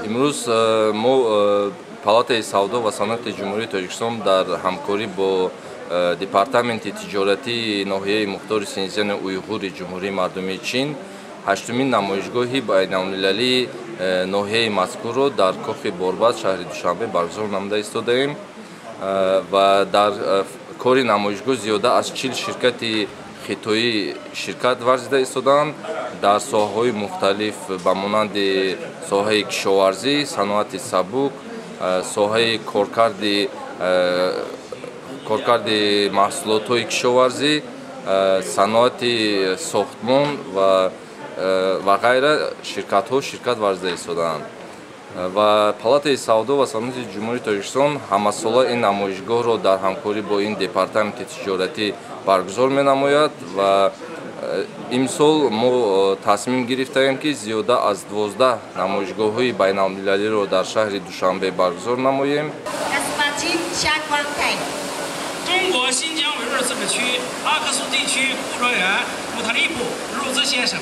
Имрӯз мо, Палатаи савдо ва саноати Ҷумҳурии Тоҷикистон, дар ҳамкорӣ бо Департаменти тиҷоратии ноҳияи мухтори Синзяни Уйғури Ҷумҳурии Мардумии Чин, ҳаштумин намоишгоҳи байналмилалии ноҳияи мазкурро дар Кохи Борбад, шаҳри Душанбе, баргузор намуда истодаем. Ва дар кори намоишгоҳ зиёда аз 40 ширкати хитоӣ ширкат варзида истодаанд дар соҳаҳои мухталиф, ба монанди соҳаи кишоварзӣ, саноати сабук, соҳаи коркарди маҳсулотҳои кишоварзӣ, саноати сохтмон ва ғайра ширкатҳо ширкат варзида истодаанд. Ва Палатаи савдо ва саноати Ҷумҳурии Тоҷикистон ҳамасола ин намоишгоҳро дар ҳамкорӣ бо ин департаменти тиҷоратӣ баргузор менамояд. Ва имсол мо тасмим гирифтаем, ки зиёда аз 12 намоишгоҳҳои байналмилалиро дар шаҳри Душанбе баргузор намоем. 中国新疆维吾尔自治区阿克苏地区副专员穆塔利布入资先生。